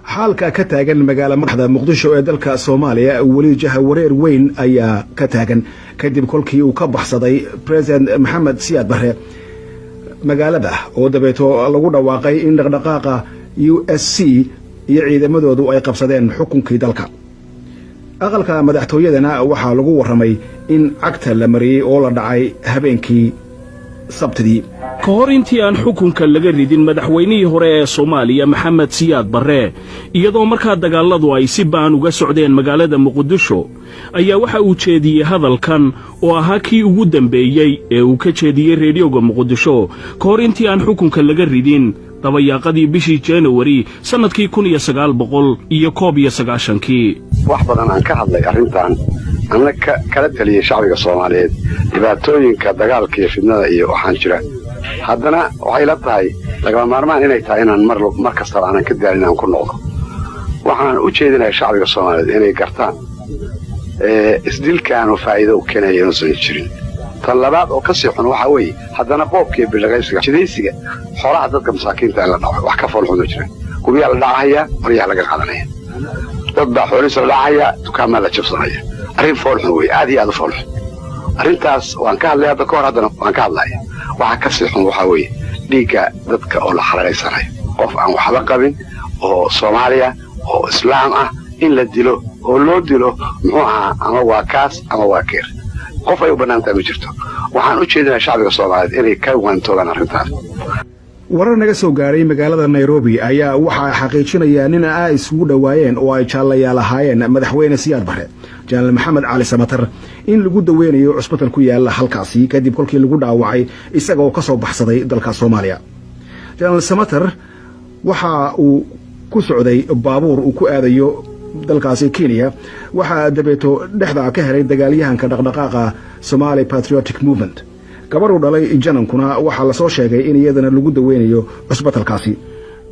Xaalka ka taagan magaala madaxda Muqdisho ee dalka Soomaaliya weli jahawareer weyn ayaa ka taagan, kadib kolkii uu ka baxsaday President Maxamed Siyaad Barre magaalada, oo dabeeto lagu dhawaaqay in dhaqdhaqaaqa USC iyo ciidamadoodu ay qabsadeen xukunkii dalka. Aqalka madaxtooyadana waxaa lagu warramay in cagta la mariyey oo la dhacay habeenkii Sabtidii. Ka hor intii aan xukunka laga ridin madaxweynihii hore ee Soomaaliya, Maxamed Siyaad Barre, iyadoo markaa dagaalladu ay si ba'an uga socdeen magaalada Muqdisho, ayaa waxa uu jeediyey hadalkan oo ahaa kii ugu dambeeyey ee uu ka jeediyey reediyoga Muqdisho ka hor intii aan xukunka laga ridin, dabayaaqadii bishii Januwari sannadkii 1991-kii. Wax badan aan ka hadlay arrintan, anna kala taliyey shacbiga Soomaaliyeed dhibaatooyinka dagaalka iyo fidnada iyo waxaan jira. Haddana waxay la tahay lagama maarmaan inay tahay inaan mar kastaba aanan ka daalin inaan ku noqdo. Waxaan u jeedinayaa shacbiga Soomaaliyeed inay gartaan isdilkaanu faa'iido u keenaya inuusan jirin. Tan labaad oo ka sii xun waxaa weeye haddana boobka iyo bilaqaysiga, jidaysiga xoolaha dadka masaakiinta in la dhaco. Wax ka foolxun ma jiraan. Guryaha la dhacahayaa, qoryaha laga qaadanaya, dad baa xoolihiisa la dhacahayaa, dukaamaa la jabsanaya. Arrin foolxun weeye, aad iyo aad u foolxun. Arrintaas waan ka hadlay hadda ka hor, haddana waan ka hadlaya. Waxa ka sii xun waxaa weeye dhiigga dadka oo la xalaalaysanayo. Qof aan waxba qabin oo Soomaaliya oo Islaam ah in la dilo oo loo dilo muxuu ahaa, ama waa kaas ama waa keer, qof ay u bannaan tahay ma jirto. Waxaan u jeedinayaa shacbiga Soomaaliyeed inay ka waantoobaan arrintaas. Warar naga soo gaaray magaalada Nairobi ayaa waxaa xaqiijinayaa nin ay isugu dhowaayeen oo ay jaallayaal ahaayeen madaxweyne Siyaad Barre, Jenaraal Maxamed Cali Samatar, in lagu daweynayo cusbital ku yaala halkaasi, kadib kolkii lagu dhaawacay isagoo ka soo baxsaday dalka Soomaaliya. Jenaraal Samatar waxa uu ku socday baabuur uu ku aadayo dalkaasi Kenya. Waxaa dabeeto dhexda ka helay dagaalyahanka dhaqdhaqaaqa Somali Patriotic Movement. Gabadhuu dhalay janankuna waxaa lasoo sheegay in iyadana lagu daweynayo cusbitalkaasi.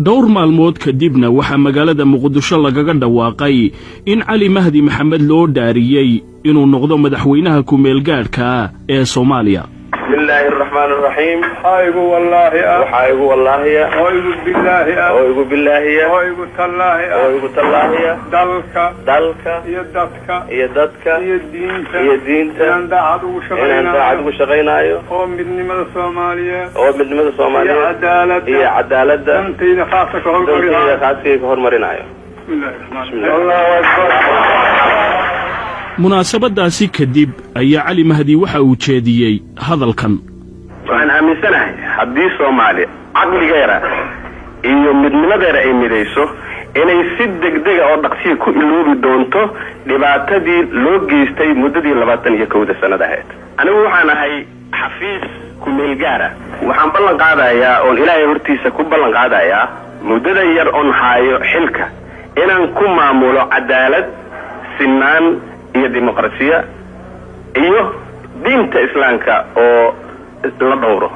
Dhowr maalmood kadibna waxaa magaalada Muqdisho lagaga dhawaaqay in Cali Mahdi Maxamed loo dhaariyey inuu noqdo madaxweynaha ku-meelgaadhka ee Soomaaliya. Bismillaahi araxmaan araxiim. Waxaa igu wallaahi ah. Waxaa igu wallaahiya. Oo igu bilaahi ah. Oo igu bilaahiya. Oo igu tallaahi ah. Oo igu tallaahiya. Dalka. Dalka. Iyo dadka. Iyo dadka. Iyo diinta. Iyo diinta. Inaan daacad ugu inaan daacad ugu shaqaynaayo. Oo midnimada Soomaaliyeed. Oo midnimada Soomaaliyeed. Iyo cadaaladda. Iyo cadaaladda. Dantayda khaaska ka dantayda hormarinaayo. Khaaskay ka hormarinaayo. Bismillahi raxmaan raxiim. Allahu akbar. Munaasabaddaasi kadib ayaa Cali Mahdi waxa uu jeediyey hadalkan. Waxaan aaminsanahay haddii Soomaaliya caqligeera iyo midnimadeera ay midayso, inay si degdega oo dhaqsiya ku iloobi doonto dhibaatadii loo geystay muddadii 21-da sannada ahayd. Anigu waxaan ahay xafiis ku-meel gaara. Waxaan ballan qaadayaa oon Ilaahay hortiisa ku ballan qaadayaa, muddada yar oon haayo xilka, inaan ku maamulo cadaalad, sinaan iyo dimuqrasiya iyo diinta Islaamka oo la dhowro.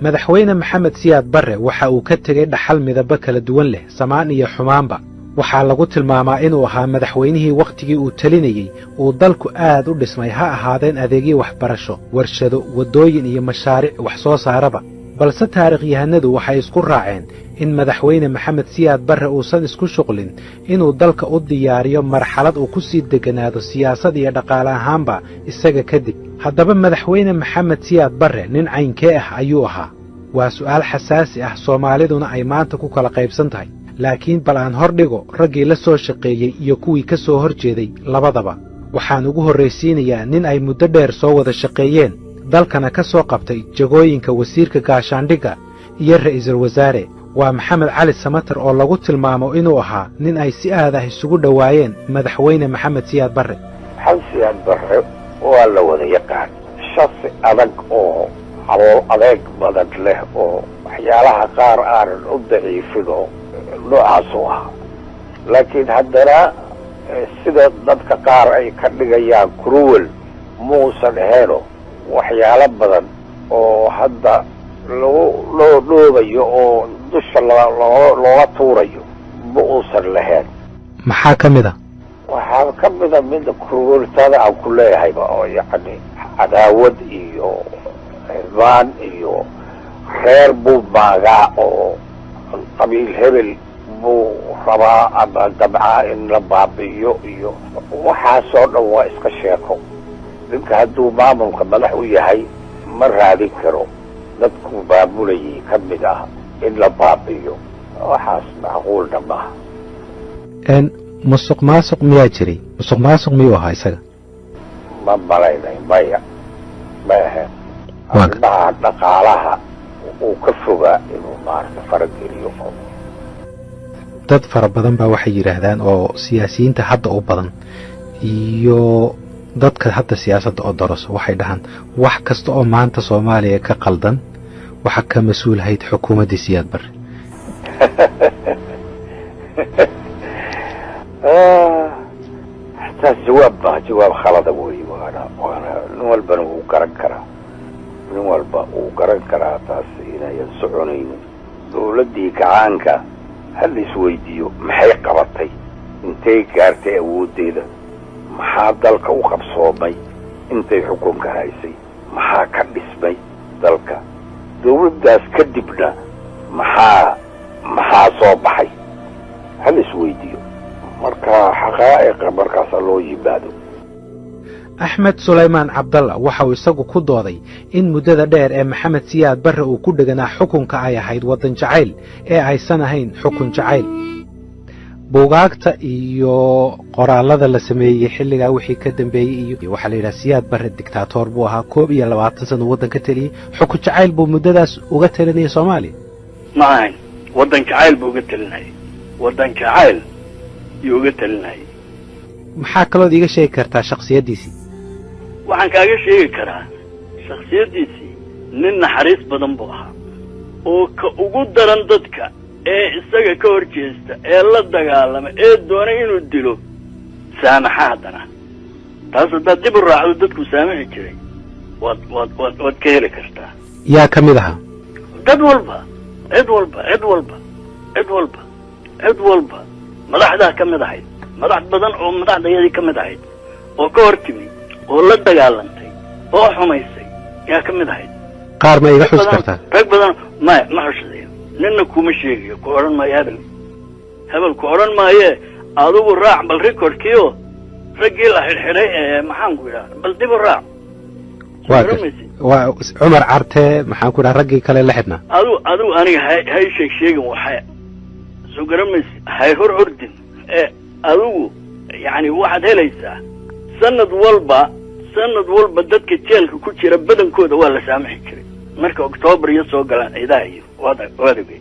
Madaxweyne Maxamed Siyaad Barre waxa uu ka tegey dhaxal midabo kala duwan leh, samaan iyo xumaanba. Waxaa lagu tilmaamaa inuu ahaa madaxweynihii wakhtigii uu telinayey uu dalku aad u dhismay, ha ahaadeen adeegyo waxbarasho, warshado, waddooyin iyo mashaariic wax soo saaraba. Balse taariikhyahanadu waxay isku raaceen in Madaxweyne Maxamed Siyaad Barre uusan isku shuqlin inuu dalka u diyaariyo marxalad uu ku sii degganaado siyaasad iyo dhaqaale ahaanba isaga kadib. Haddaba, Madaxweyne Maxamed Siyaad Barre nin caynkee ah ayuu ahaa? Waa su'aal xasaasi ah, Soomaaliduna ay maanta ku kala qaybsan tahay. Laakiin bal aan hor dhigo raggii la soo shaqeeyey iyo kuwii ka soo hor jeeday labadaba. Waxaan ugu horraysiinayaa nin ay muddo dheer soo wada shaqeeyeen, dalkana ka soo qabtay jagooyinka wasiirka gaashaandhigga iyo ra'iisul wasaare. Waa Maxamed Cali Samatar, oo lagu tilmaamo inuu ahaa nin ay si aad ah isugu dhowaayeen Madaxweyne Maxamed Siyaad Barre. Maxamed Siyaad Barre waa la wada yaqaan, shaksi adag oo calool adeeg badan leh oo waxyaalaha qaar aanan u daciifin oo noocaas u ahaa. Laakiin haddana sida dadka qaar ay ka dhigayaan cruel muusan aheeno. Waxyaalo badan oo hadda lagu loo dhoobayo oo dusha loo looga tuurayo ma uusan lahayn. Maxaa ka mid a? Waxaa ka mida mida crueltada aan ku leeyahayba, oo yacni cadaawad iyo xirmaan iyo reer buu maagaa oo qabiil hebel Buu rabaa ama dabcaa in la baabi'iyo, iyo waxaasoo dhan waa iska sheeko. Ninka hadduu maamulka madax u yahay, ma raadin karo dadkuu maamulayay ka mid ah in la baabi'iyo. Waxaas macquulna maaha. Musuq maasuq miyaa jiray? Musuq maasuq miyuu ahaa isaga? Ma malaynay, maya, may ahayn. Arrimaha dhaqaalaha uu ka fogaa inuu maarata farageliyo. Dad fara badan baa waxay yidhaahdaan, oo siyaasiyiinta hadda u badan iyo dadka hadda siyaasadda oo doroso, waxay dhahaan wax kasta oo maanta Soomaaliya ka qaldan waxaa ka mas-uulahayd xukuumaddii Siyaad Barre. Taas jawaab maaha, jawaab khalada wey. Waana nin walbana wuu garan karaa, nin walba wuu garan karaa taas inayan soconaynin. Dawladdii gacaanka ha la isweydiiyo: maxay qabatay? Intay gaartay awooddeeda? Maxaa dalka u qabsoomay intay xukunka haysay? Maxaa ka dhismay dalka dawladdaas kadibna? Maxaa soo baxay? Ha la isweydiiyo marka xaqaa'iqa markaasa loo yimaado. Axmed Sulaymaan Cabdalla waxa uu isagu ku dooday in muddada dheer ee Maxamed Siyaad Barre uu ku dheganaa xukunka ay ahayd waddan jacayl ee aysan ahayn xukun jacayl. Buugaagta iyo qoraallada la sameeyey xilligaa wixii ka dambeeyey iyo waxaa la yidhaha Siyaad Barre dictator buu ahaa, 21 sano waddan ka teliyey, xukun jacayl buu muddadaas uga telinayay Soomaaliya. Ma ahayn, waddan jacayl buu uga telinayay, waddan jacayl yuu uga telinayay. Maxaa kalood iiga sheegi kartaa shaksiyaddiisii? Waxaan kaaga sheegi karaa shaksiyaddiisii, nin naxariis badan buu ahaa, oo ka ugu daran dadka ee isaga ka hor jeesta ee la dagaalama ee doona inuu dilo saamaxa. Haddana taas haddaad dib u raacdo, dadku saamaxi jiray waad ka heli kartaa. Yaa ka mid ahaa? Dad walba, cid walba, cid walba, cid walba, cid walba. Madaxdaa ka mid ahayd, madax badan oo madaxdayadii ka mid ahayd oo ka hor timi oo la dagaalantay oo xumaysay yaa ka mid ahayd. Qaar ma iga xusi kartaa? Rag badan maya, ma xushadayo. Ninna kuma sheegayo, ku odhan maayo hebel hebel, ku odhan maaye. Adigu raac bal recordkiio raggii la xidhxidhay ee, maxaan ku idhaha, bal dib u raac. Waa Cumar Carte, maxaan ku idhaha, raggii kale la xidhnaa. Adigu aniga hay sheeg sheegin, waxay soo garamaysi, hay hor ordin ee adigu yacni waxaad helaysaa sanad walba, sanad walba dadka jeelka ku jira badankooda waa la saamaxi jiray marka Oktoobar iyo soo galaan ciidaha iyo waad ogey.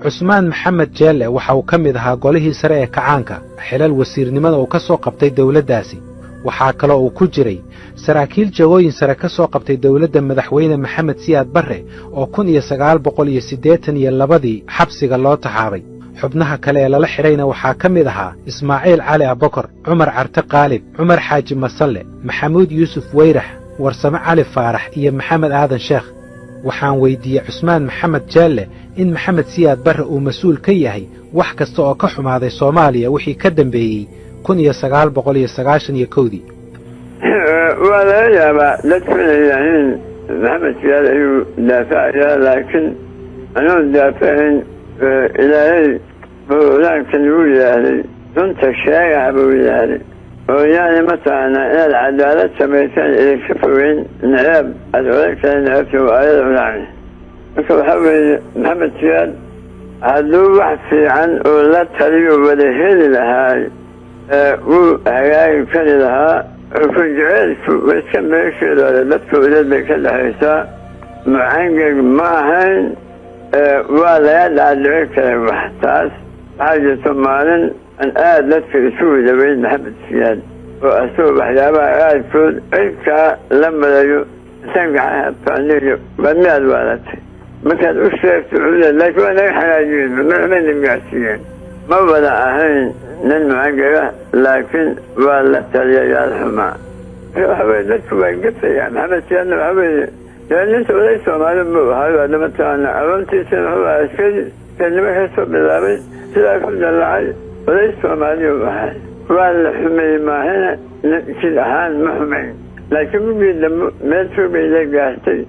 Cusmaan Maxamed Jeelle waxa uu ka mid ahaa golihii sare ee kacaanka, xilal wasiirnimada uu ka soo qabtay dawladdaasi. Waxaa kaloo uu ku jiray saraakiil jagooyin sare ka soo qabtay dawladda madaxweyne Maxamed Siyaad Barre oo 1982-dii xabsiga loo taxaabay. Xubnaha kale ee lala xidhayna waxaa ka mid ahaa Ismaaciil Cali Abokor, Cumar Carte Qaalib, Cumar Xaaji Masalle, Maxamuud Yuusuf Weyrax, Warsame Cali Faarax iyo Maxamed Aadan Sheekh. Waxaan weyddiiyey Cusmaan Maxamed Jeelle in Maxamed Siyaad Barre uu mas-uul ka yahay wax kasta oo ka xumaaday Soomaaliya wixii ka dambeeyey 1991-dii. Waa laga yaabaa dadku inay yidhaahiin Maxamed Siyaad ayuu daafacayaa, laakiin anoon daafacayn, Ilaahay buu qur-aankan wuu yidhaahday, runta sheegaha buu yidhaahday, oo yaani mataqaanaa inaad cadaalad samaysaan idinka fogeyn naceeb aad oran kale necebta waa aayada qur-aanka. Marka waxaa weeye, Maxamed Siyaad hadduu wax fiican oo la taliyo wada heli lahaay, wuu hagaagi kari lahaa. Xukun jeceelku iska meesheeda, dadka udeed bay ka dhexaysaa. Mucangeg ma ahayn, waa laga dhaadhici karay wax. Taas waxaa jirta maalin aan aada dadka isugu daweyn Maxamed Siyaad oo asagoo waxyaabaha qaarkood cirkaa la marayo intaan gacanfaaniyo, waa miyaad waalatay markaad u sheegto wuxuu, laakiin waa naga xanaajiyeen, madaxbayna gaarsiiyeen. Ma wada ahayn nin mucangega, laakiin waa la taliyayaal xumaa. Waxa weye, dadku waa gafayaa. Maxamed Siyaadna waxa weeye dee ninta oday Soomaali buu ahay, waa mataqaana aroontiisana wuxuu ahaa askari keennimo ka soo bilaabay, sidaa ku dallacay, oday Soomaali uu ahay. Waa la xumeeyey maahina jid ahaan ma xumayn, laakiin mugii dambe meel fog bay la gaartay.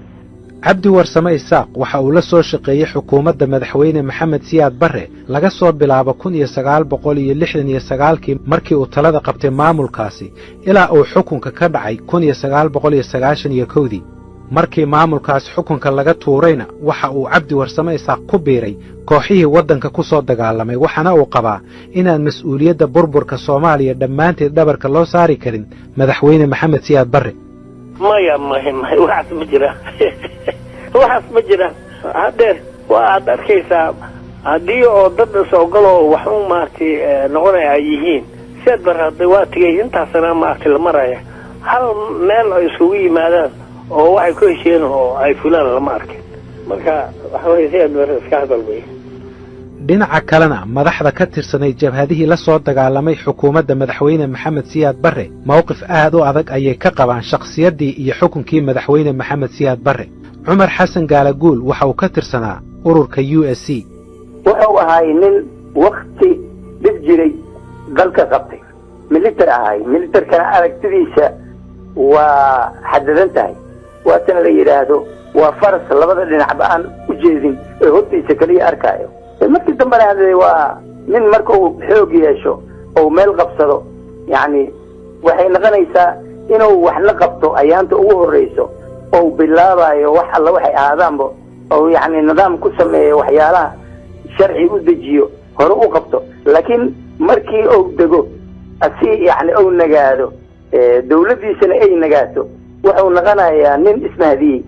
Cabdi Warsame Isaaq waxa uu la soo shaqeeyey xukuumadda Madaxweyne Maxamed Siyaad Barre laga soo bilaabo 1969-kii, markii uu talada qabtay maamulkaasi, ilaa uu xukunka ka dhacay 1991-dii. Markii maamulkaas xukunka laga tuurayna, waxa uu Cabdi Warsame Isaaq ku biiray kooxihii waddanka ku soo dagaalamay, waxaana uu qabaa inaan mas'uuliyadda burburka Soomaaliya dhammaanteed dhabarka loo saari karin Madaxweyne Maxamed Siyaad Barre. Maya, maya, maya, waxaas ma jiraan, waxaas ma jiraan. Haddeer waa aad arkaysaa haddii oo dad soogalo wax u maaragtay noqonaya ay yihiin. Siyaad Barre hadda waa tegay, intaasna maaragtay la maraya, hal meel ay isugu yimaadaan oo waxay ku hesheen oo ay fulaan lama arkin. Marka waxa weye, Siyaad Barre iska hadal wey. Dhinaca kalena, madaxda ka tirsanay jabhadihii la soo dagaalamay xukuumadda Madaxweyne Maxamed Siyaad Barre mowqif aad u adag ayay ka qabaan shakhsiyaddii iyo xukunkii Madaxweyne Maxamed Siyaad Barre. Cumar Xasan Gaalaguul waxa uu ka tirsanaa ururka USC. Wuxuu ahaay nin wakti dhib jiray dalka qabtay, militar ahay. Militarkana aragtidiisa waa xadidan tahay, waatan la yidhaahdo waa faras labada dhinacba aan u jeedin ee hortiisa keliya arkaayo. Markii dambena hadee waa nin marka uu xoog yeesho ou meel qabsado, yacni waxay noqonaysaa inuu wax la qabto ayaanta ugu horreyso ou bilaabayo wax alla waxay ahaadaanba, ou yacni nidaam ku sameeyo, waxyaalaha sharci u dejiyo, hore u qabto. Laakiin markii uu dego asi, yacni ou nagaado, dawladdiisana ay nagaato, wuxuu noqonayaa nin ismahdiyey.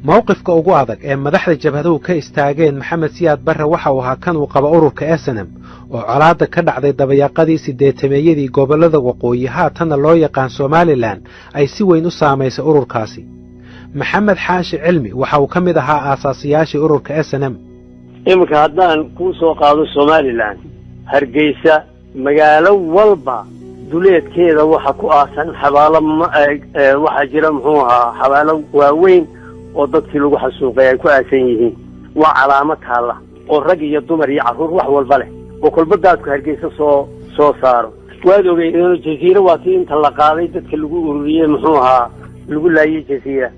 Mowqifka ugu adag ee madaxda jabhaduhu ka istaageen Maxamed Siyaad Barre waxa uu ahaa kan uu qaba ururka SNM, oo colaadda ka dhacday dabayaaqadii siddeetameeyadii gobollada waqooyi, haatanna loo yaqaan Somalilan, ay si weyn u saamaysay ururkaasi. Maxamed Xaashi Cilmi waxa uu ka mid ahaa aasaasiyaashii ururka SNM. Iminka haddaan kuu soo qaado Somalilan, Hargeysa magaalo walba duleedkeeda waxa ku aasan xabaalo, waxaa jira, muxuu ahaa, xabaalo waaweyn oo dadkii lagu xasuuqay ay ku aasan yihiin. Waa calaamo taalla oo rag iyo dumar iyo carruur wax walba leh, oo kolba daadku Hargeysa soo saaro. Waad ogeydeen Jaziira waa tii inta la qaaday dadka lagu ururiyey, muxuu ahaa, lagu laayey Jaziira.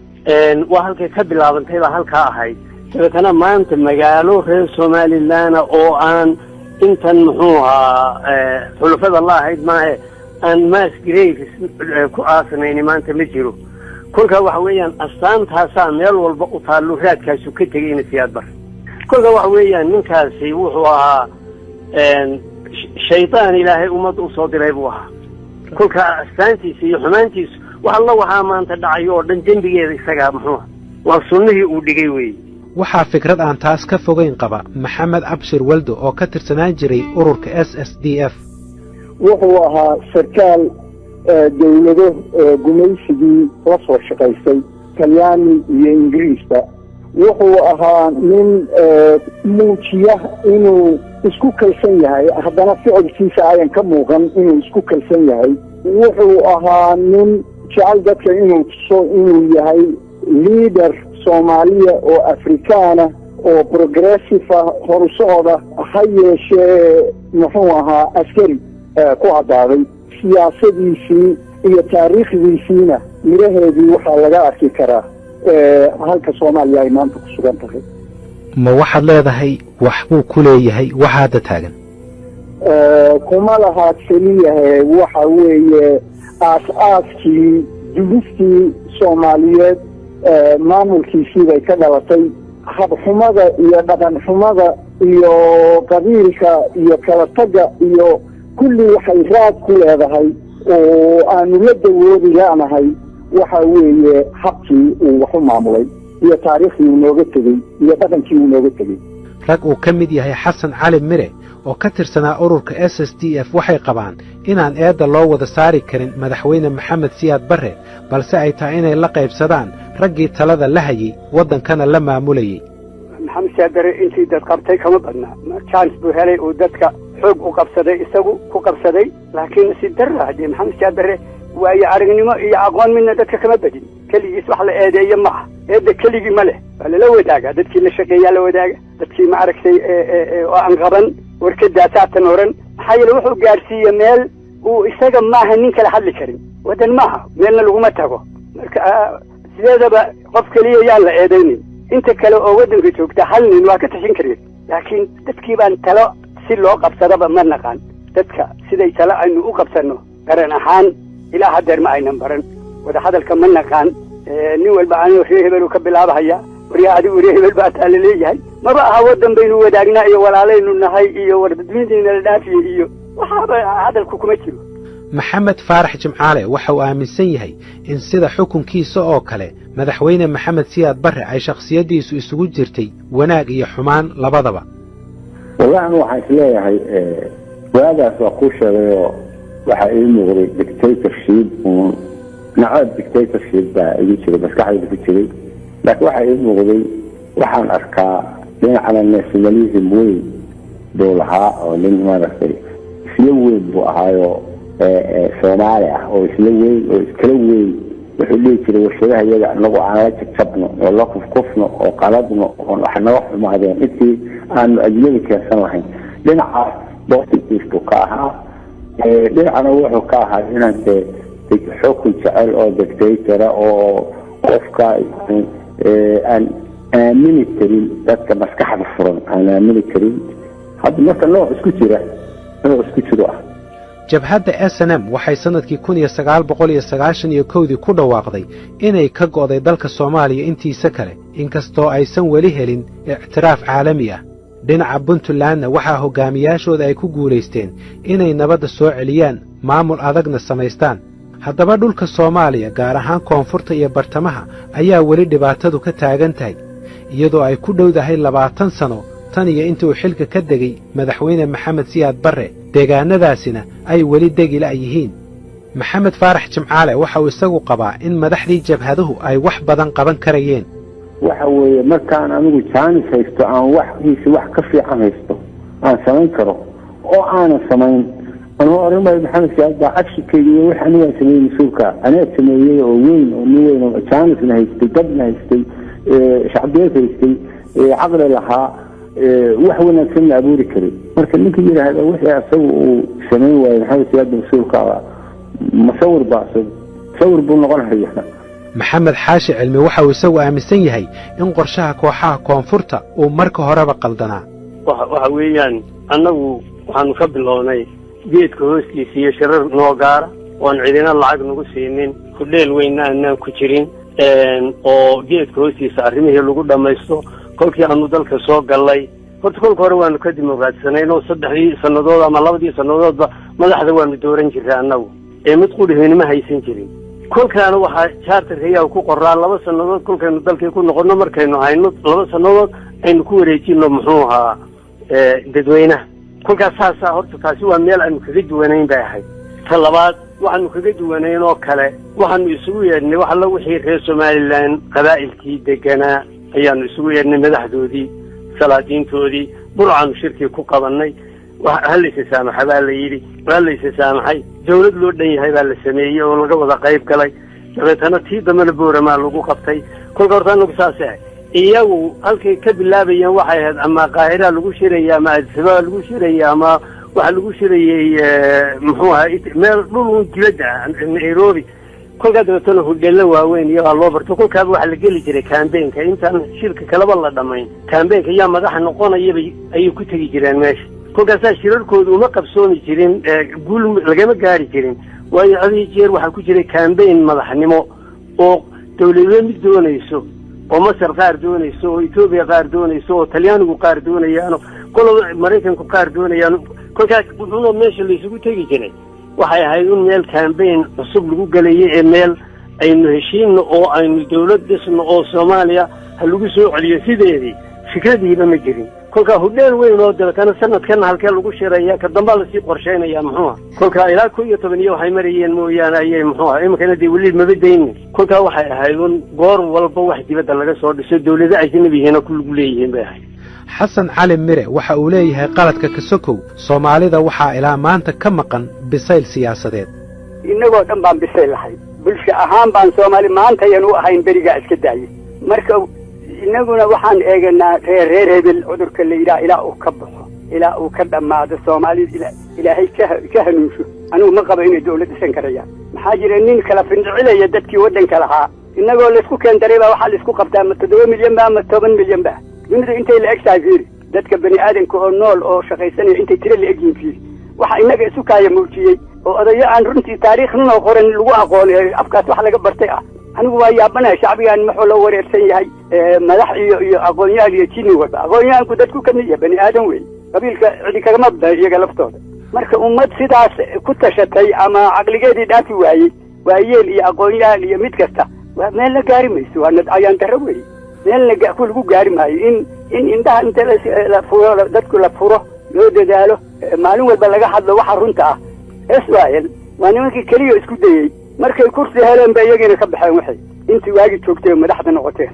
Waa halkay ka bilaabantay baa halkaa ahayd. Dabeetana maanta magaalo reer Somalilandna oo aan intan, muxuu ahaa, xulafada la ahayd maahe, aan mass graves ku aasnayni maanta ma jiro. Kolkaa waxa weeyaan astaantaasaa meel walba u taallo, raadkaasu ka tegay ina Siyaad Barre. Kolkaa waxa weeyaan ninkaasi wuxuu ahaa shaydaan Ilaahay ummadda usoo diray buu ahaa. Kolkaa astaantiisa iyo xumaantiisu wax alla waxaa maanta dhacayo oo dhan dembigeeda isagaa, muxuuha, waa sunnihii uu dhigay weeye. Waxaa fikrad aan taas ka fogayn qaba Maxamed Abshir Weldo oo ka tirsanaan jiray ururka SSDF. Wuxuu ahaa sarkaal dawlado gumaysigii la soo shaqaystay, Talyaani iyo Ingiriisba. Wuxuu ahaa nin muujiya inuu isku kalsan yahay, haddana ficilkiisa ayan ka muuqan inuu isku kalsan yahay. Wuxuu ahaa nin jecel dadka inuu tuso inuu yahay leader Soomaaliya oo Afrikaana oo progressive ah, horu socda. Ha yeeshee, muxuu ahaa, askari ku caddaaday. Siyaasadiisii iyo taariikhdiisiina miraheedii waxaa laga arki karaa halka Soomaaliya ay maanta ku sugan tahay. Ma waxaad leedahay wax buu ku leeyahay waxa hadda taagan? Kuma lahaa keliyahe. Waxa weeye aas-aaskii dulistii Soomaaliyeed maamulkiisii bay ka dhalatay. Habxumada iyo dhaqan xumada iyo qabiilka iyo kala tagga iyo kulli waxay raad ku leedahay oo aanu la dawoodi laanahay waxa weeye habkii uu wax u maamulay iyo taariikhdii uu nooga tegey iyo dhaqankii uu nooga tegey. Rag uu ka mid yahay Xasan Cali Mire oo ka tirsanaa ururka SSDF waxay qabaan inaan eedda loo wada saari karin Madaxweyne Maxamed Siyaad Barre, balse ay tahay inay la qaybsadaan raggii talada la hayey, waddankana la maamulayey. Maxamed Siyaad Barre intii dad qabtay kama badnaa. Chance buu helay uu dadka xoog u qabsaday, isagu ku qabsaday, laakiin si darra haddii Maxamed Siyaad Barre waayo aragnimo iyo aqoon midna dadka kama badin. Keligiis wax la eedeeyo ma ah, eedda keligii ma leh, waa lala wadaagaa. Dadkii la shaqeeyaa la wadaaga, dadkii ma aragtay oo aan qaban warkadaa saatan oran. Maxaa yeele wuxuu gaadhsiiye meel uu isaga maaha nin kala hadli karin. Waddan maaha, meelna laguma tago. Marka sideedaba qof keliya yaan la eedaynin. Inta kale oo waddanka joogta hal nin waa ka tashan kareen, laakiin dadkii baan talo si loo qabsadaba ma naqaan. Dadka siday talo aynu u qabsanno qaran ahaan ilaa haddeer ma aynan baran. Wadahadalka ma naqaan. Nin walba anoo reer hebelu ka bilaabahaya. Waryaa, adigu reer hebel baa taa laleeyahay. Maba aha waddan baynu wadaagnaa iyo walaalaynu nahay iyo warbadweyntayna la dhaafiye iyo waxaaba hadalku kuma jiro. Maxamed Faarax Jimcaale waxa uu aaminsan yahay in sida xukunkiisa oo kale Madaxweyne Maxamed Siyaad Barre ay shakhsiyaddiisu isugu jirtay wanaag iyo xumaan labadaba. Wallahi anu waxaan isleeyahay, waagaas waa kuu sheegayoo, waxaa ii muuqday dictatorship uun, nacaab dictatorship baa igu jiray, maskaxdayda ku jiray. Laakiin waxaa ii muuqday, waxaan arkaa dhinacna nationalism weyn buu lahaa, oo nin maaragtay isla weyn buu ahaayoo Soomaali ah oo isla weyn oo iskala weyn. Wuxuu dhihi jiray, warshadaha iyaga anagu aan la jabjabno oo la kufkufno oo qaladno oon wax naga xumaadeen intii aanu ajnabi keensan lahayn. Dhinacaas positive buu ka ahaa. Dhinacna wuxuu ka ahaa inaan dee xukun jecel oo dictator ah oo qofka aan aamini karin, dadka maskaxda furan aan aamini karin. Hadda marka nooc isku jira, nooc isku jiro ah. Jabhadda SNM waxay sannadkii 1991-dii ku dhawaaqday inay ka go'day dalka Soomaaliya intiisa kale, inkastoo aysan weli helin ictiraaf caalami ah. Dhinaca Puntlandna waxaa hoggaamiyaashooda ay ku guulaysteen inay nabadda soo celiyaan, maamul adagna samaystaan. Haddaba dhulka Soomaaliya, gaar ahaan koonfurta iyo bartamaha, ayaa weli dhibaatadu ka taagan tahay, iyadoo ay ku dhowdahay 20 sano tan iyo intii uu xilka ka degay Madaxweyne Maxamed Siyaad Barre, deegaannadaasina ay weli degi la'yihiin. Maxamed Faarax Jimcaale waxa uu isagu qabaa in madaxdii jabhaduhu ay wax badan qaban karayeen. Waxa weeye, markaan anigu jaanis haysto, aan waxkiisa wax ka fiican haysto, aan samayn karo oo aanan samayn, anuu oran maayo Maxamed Siyaad baa actionkayga iyo wax anigaan sameeyey mas-uulka. Aniga sameeyey oo weyn oo nin weyn oo jaanisna haystay, dadna haystay, shacbiyad haystay, caqli lahaa, wax wanaagsanna abuuri karay. Marka ninka yidhaahda wixii asagu uu samayn waayey Maxamed Siyaad mas-uulka, masawir baa isagu sawir buu noqon haya. Maxamed Xaashi Cilmi waxa uu isagu aaminsan yahay in qorshaha kooxaha koonfurta uu marka horeba qaldanaa. Waxa weeyaan, annagu waxaanu ka bilownay geedka hoostiisa iyo shirar noo gaara oon cidina lacag nagu siinin, hudheel weynna aanaan ku jirin, oo geedka hoostiisa arrimihii lagu dhammaysto. Kolkii aanu dalka soo gallay, horta kolka hore waanu ka dimuqraadisanayn oo 3dii sannadood ama 2dii sannadoodba madaxda waanu dooran jirray annagu, ee mid qudhihiina ma haysan jirin. Kolkaana waxaa charterka ayaa ku qoraa 2 sannadood kolkaynu dalkii ku noqono, markaynu hayno 2 sannadood aynu ku wareejino, muxuu ahaa, dadweynaha. Kolkaas saasaa horta taasi waa meel aanu kaga duwanayn bay ahayd. Ta labaad waxaanu kaga duwanayn oo kale, waxaanu isugu yeedhnay wax alla wixii reer Somaliland qabaa'ilkii deganaa ayaanu isugu yeedhnay, madaxdoodii, salaadiintoodii. Burcaanu shirkii ku qabannay. Ha laysa saamaxa baa la yidhi. Waa laysa saamaxay. Dawlad loo dhan yahay baa la sameeyey oo laga wada qayb galay. Dabeetana tii dambena Booramaa lagu qabtay. Kolka horta anagu saas ahay. Iyagu halkay ka bilaabayeen waxay ahayd ama Qaahiraa lagu shiraya ama Addis Ababa lagu shiraya ama waxaa lagu shirayey, muxuu ahaa, meel dhul dibadda ah, Nairobi. Kolkaa dabeetana hudheello waaweyn iyagaa loo barto. Kolkaaba waxaa la geli jiray campaignka intaan shirka kaleba la dhamayn. Campaignka yaa madaxa noqonayabay ayay ku tegi jireen meesha. Kolkaasaa shirarkoodu uma qabsoomi jirin, guul lagama gaari jirin, waayo had iyo jeer waxaa ku jiray campaign madaxnimo oo dawladba mid doonayso, oo Masar qaar doonayso, oo Etoobiya qaar doonayso, oo Talyaanigu qaar doonayaano, qoloba Maraykanku qaar doonayaano. Kolkaas wuxuuna meesha laysugu tegi jiray waxay ahayd un meel campaign cusub lagu gelayay, ee meel aynu heshiinno oo aynu dawlad dhisno oo Soomaaliya ha lagu soo celiyo sideedii fikradiiba ma jirin. Kolkaa hudheel weyn oo dabeetana sanadkana halkee lagu shiraya, ka dambaa lasii qorshaynaya, muxuuha. Kolkaa ilaa 11 iyo waxay marayeen mooyaane ayay, muxuuha, iminkana dee weli maba daynin. Kolkaa waxay ahayd un goor walba wax dibadda laga soo dhiso, dawlado ajnabihiina ku lagu leeyihiin bay ahayd. Xasan Cali Mire waxa uu leeyahay, qaladka kasokow, Soomaalida waxaa ilaa maanta ka maqan bisayl siyaasadeed. Innagoo dhan baan bisayl lahay. Bulsho ahaan baan Soomaali maantayan u ahayn berigaa iska daayay. Marka innaguna waxaan eeganaa reer reer hebel. Cudurka la yidhaha ilaa uu ka baxo, ilaa uu ka dhammaado, Soomaalida Ilaahay ka hanuunsho, anigu ma qabo inay dawlad dhisan karayaan. Maxaa jira? Nin kala findhicilaya dadkii waddanka lahaa. Innagoo laysku keendaray baa waxaa laisku qabtaa ma 7 milyan ba ama 10 milyan ba. Dunidu intay la eg tahay fiiri, dadka bani aadamka oo nool oo shaqaysanaya intay tiro la egyihiin fiiri. Waxa innaga isu kaaya muujiyey oo odayo aan runtii taariikh ninoo qoran lagu aqoon ee afkaas wax laga bartay ah. Anigu waa yaabanahay, shacbigaan muxuu la wareersan yahay? Madax iyo aqoonyahan iyo jini walba, aqoonyahanku dadku ka mid yahay, bani aadam wey, qabiilka cidi kagama badan iyaga laftooda. Marka ummad sidaas ku tashatay ama caqligeedii dhaafi waayey, waayeel iyo aqoonyahan iyo mid kasta, waa meel la gaari mayso, waa ayaan darro wey, meel la ku lagu gaari maayo. In indhaha inta la furo, dadku la furo, loo dadaalo, maalin walba laga hadlo waxa runta ah. SYL waa nimankii keliya isku dayey. Markay kursi heleen ba iyagiina ka baxeen, waxay intii waagi joogtay oo madaxda noqoteen.